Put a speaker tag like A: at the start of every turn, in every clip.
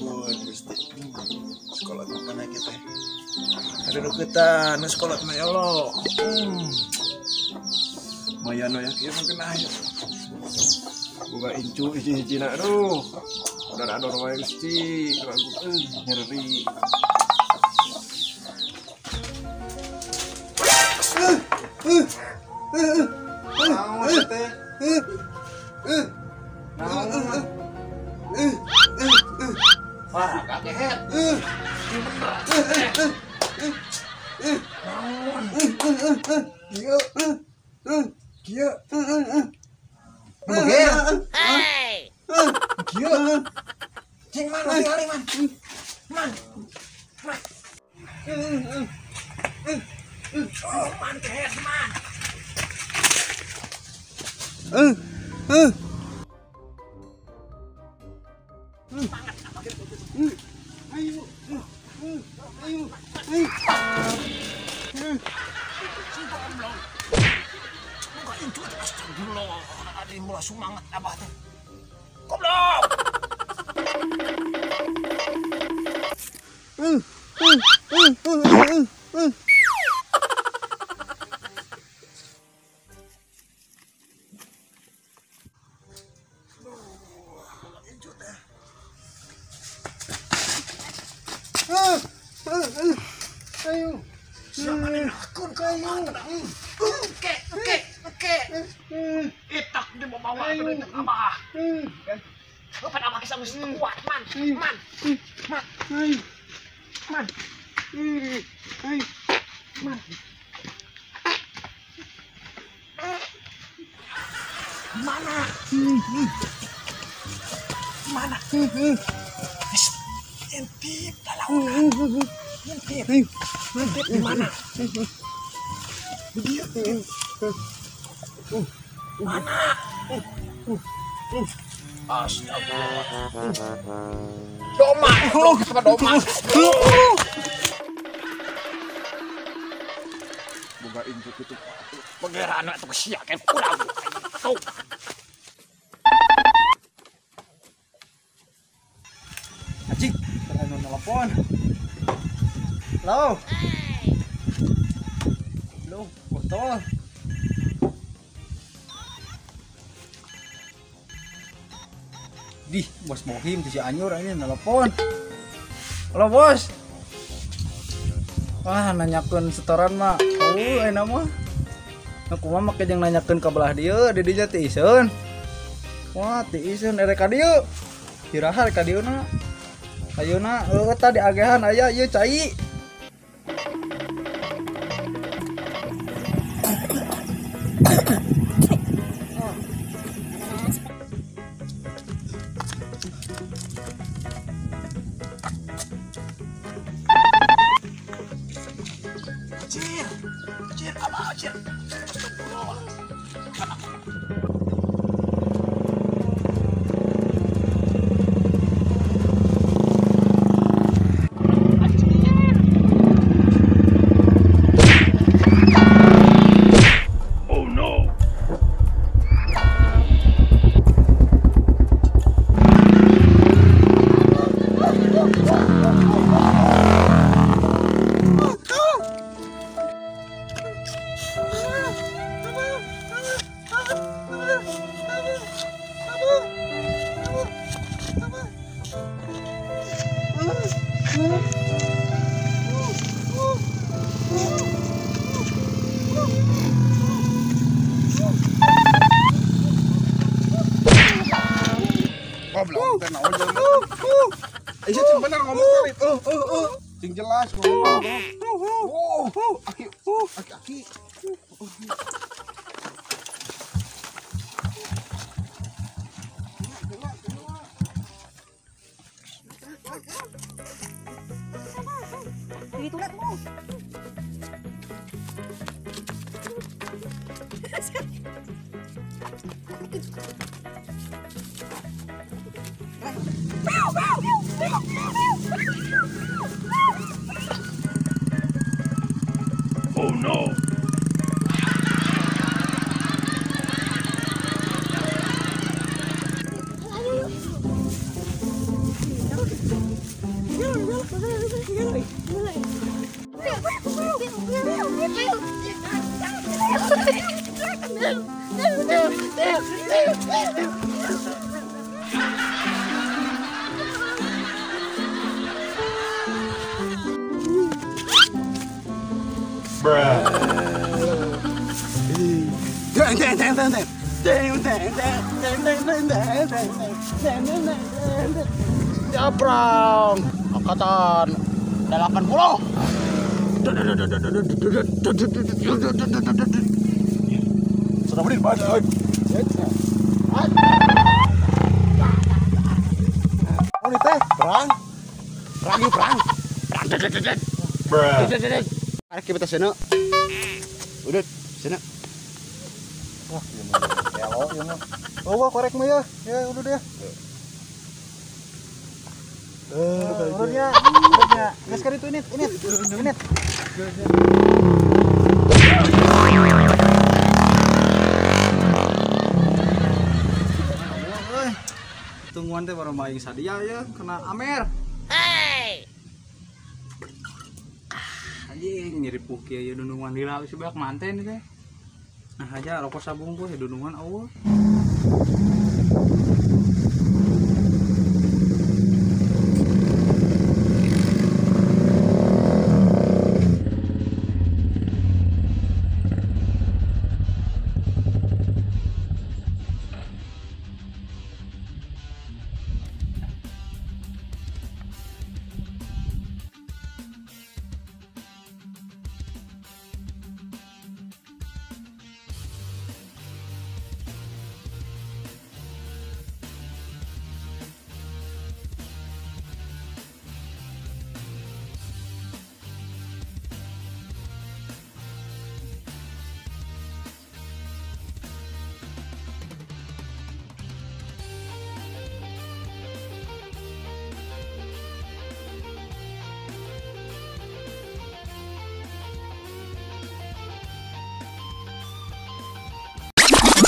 A: Ampun Gusti. Sekolah mana kita? Ada deketan sekolah mah ya Allah. Lumayan ya, kieu mah kena ya. Boga incu hiji-hijina aduh. Udah wae Gusti, lagu nyeri. Naon teh? Naon? Wah, kaget. Naon? Kieu. Kieu. Beger. Hey. Kieu. Cing man, tinggali man. Man. Man. Oh, man kehet man. Ayo. Ayo. Ayo. Buka incu astagfirullah. Ada yang mulai semangat abah teh. Goblok. Ayo. Siapa nih akun kayu? Oke, oke, oke. Itak di bawah itu abah. Kapan abah kisah mesti kuat, man, man, man, man, man. Mana? Mana? Intip lalaunan. Intip. Intip di mana? Dia. Mana? Astagfirullah. Doma, sama doma. Boga injuk itu. Pangeran atuh sia kan kurang. Tuh.
B: Anjing, anu nelpon. Halo. Halo, botol. Dih, bos Mohim di si Anyur ini nelpon. Halo, bos. Wah, nanyakeun setoran mah. Oh, enak mah. Aku mah make jeung nanyakeun ka belah dieu, di dinya teu iseun. Wah, teu iseun erek ka dieu. Iraha rek ka dieu na. Ayeuna heueuh tadi agehan aya ieu cai.
A: Cir, cir, abah, cir.
C: Oh no.
A: Goblok teh naon jelema. Ieu cing bener ngomong teh. Cing jelas ngomong. Aki aki aki.
D: Itu lihat mu.
C: Oh no.
D: Ayo.
B: Japrang angkatan 80.
A: Sudah menit banyak. Oh ini teh perang, perang yuk perang, perang.
B: Arek kita sana. Udah sana.
C: Wah, gimana? Ya mah. Oh, korek mah ya. Ya udah deh.
B: Urutnya, urutnya. Geus ka ditu init, init. Init.
C: Tungguan teh baru maing sadia ya kena amer.
A: Hey.
C: Anjing nyeri puki ya dunungan lila geus banyak manten teh. Nah aja rokok sabungkus ya dunungan eueuh.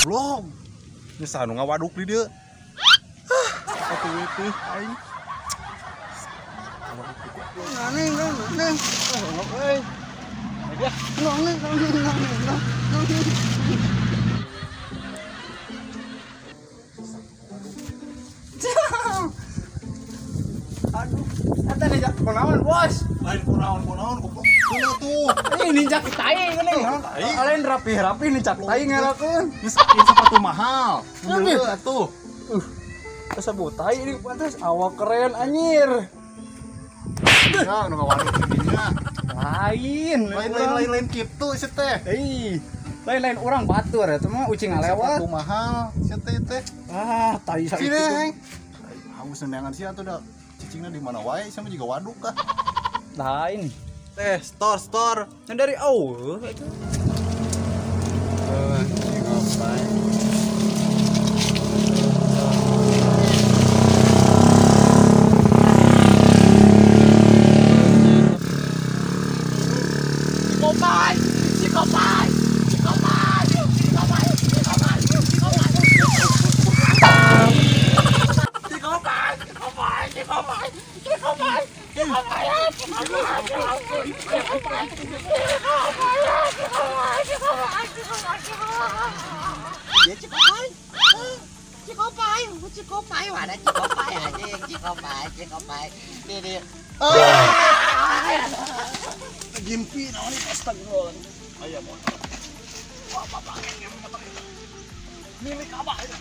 A: Belum. Ini sanu ngawaduk di dia. Satu itu aing.
B: Aduh, eta ninjak kunaon, Bos?
A: Lain kunaon goblok. Kunaon tuh.
B: Ini ninjak tai geuning. Lain rapi-rapi ninjak tai ngerakeun.
A: Geus sepatu mahal.
B: Lebih
A: atuh.
B: Kesebut tai ini pantas awak keren anjir.
A: Ya, nu ngawaduk dinya.
B: Lain,
A: lain kitu si teh.
B: Ih, lain-lain urang batur eta mah ucing ngalewat.
A: Sepatu mahal si teh teh.
B: Ah, tai sakitu.
A: Sini, haus nenangan sia atuh da. Cicingna di mana wae sama juga waduk kah.
B: Lain.
C: Teh, store.
B: Yang dari eueuh itu.
A: Gimpi naon ini astagfirullah. Aya motor. Wah, bapak motor itu. Milik abah itu.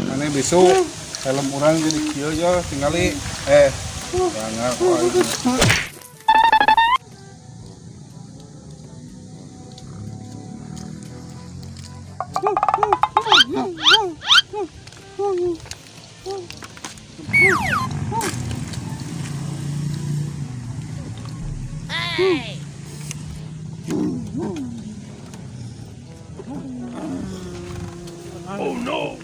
C: Mana besok helm urang jadi kieu ya tingali jangan.
A: Hey.
D: Oh no.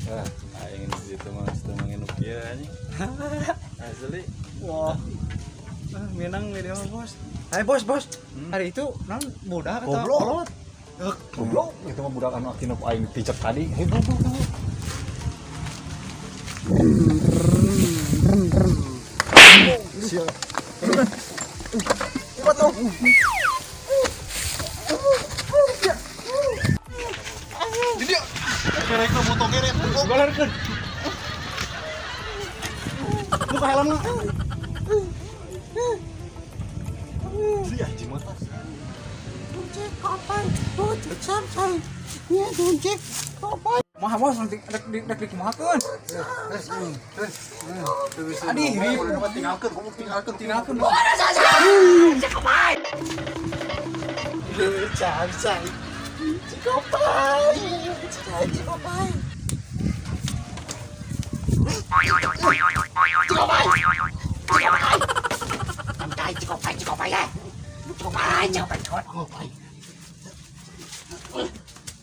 C: Ah, aing di situ mah teu manginuk ieu anjing. Asli.
B: Wah.
C: Ngenang di dia mah bos. Hai bos bos. Hari itu non budak atau
D: goblok. Goblok itu mah budak anu akina ku aing picek tadi. Hei goblok. Sial.
B: Cepat dong.
D: Jadi kerek moto kerek.
C: Golerkeun. Buka helmna.
D: Si anjing mah tas.
B: Cek kapan? Cek sampai. Ya cek kapan?
C: Mah bos nanti rek rek dikumahakeun. Adih, ribu
D: tinggalkeun, goblok tinggalkeun,
C: tinggalkeun.
A: Cek kapan?
B: Sampai. Cek kapan? Cek kapan?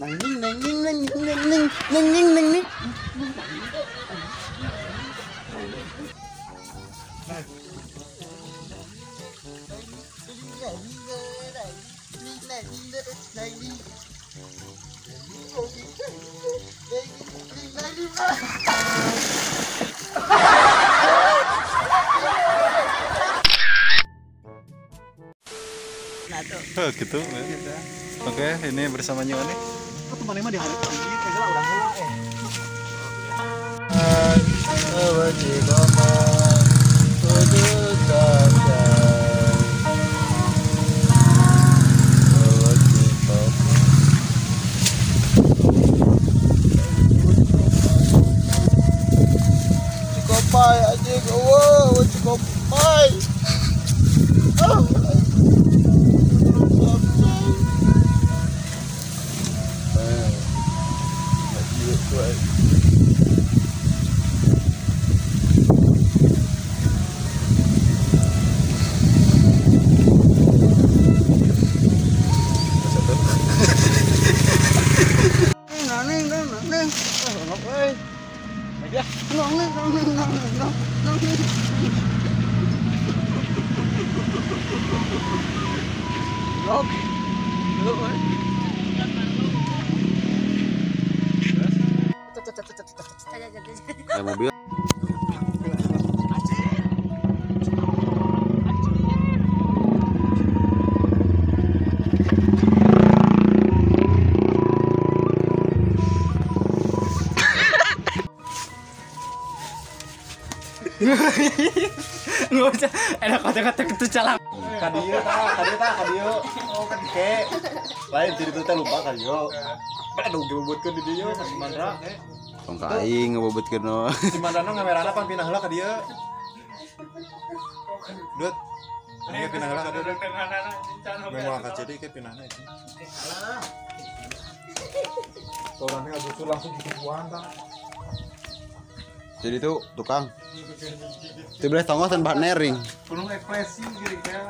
B: Nang ning nang ning nang ning nang ning ning nang ning.
D: Oh, gitu. Oke, ini bersama Nyoni.
A: Apa mana mah di hari ini kayak urang heula eh.
B: Cikopai anjing, wow, cikopai.
E: Ya mobil.
C: Nggak usah, enak kata-kata itu calang.
D: Kadieu tah, kadieu tah, kadieu. Oh, ke. Lain jadi teh lupa kadieu. Aduh, gebebetkeun di dieu ka si Mandra.
E: Tong ka aing ngebebetkeun no.
D: Si Mandra nu ngamerana pan pindah heula ka dieu. Dut. Ini pindah heula ka dieu. Memang ka jadi ke pindahna itu.
F: Orangnya ngagusur langsung gituan tah.
E: Jadi tuh tukang. Itu belah tonggoh tanpa nering.
F: Penuh ekspresi gitu ya.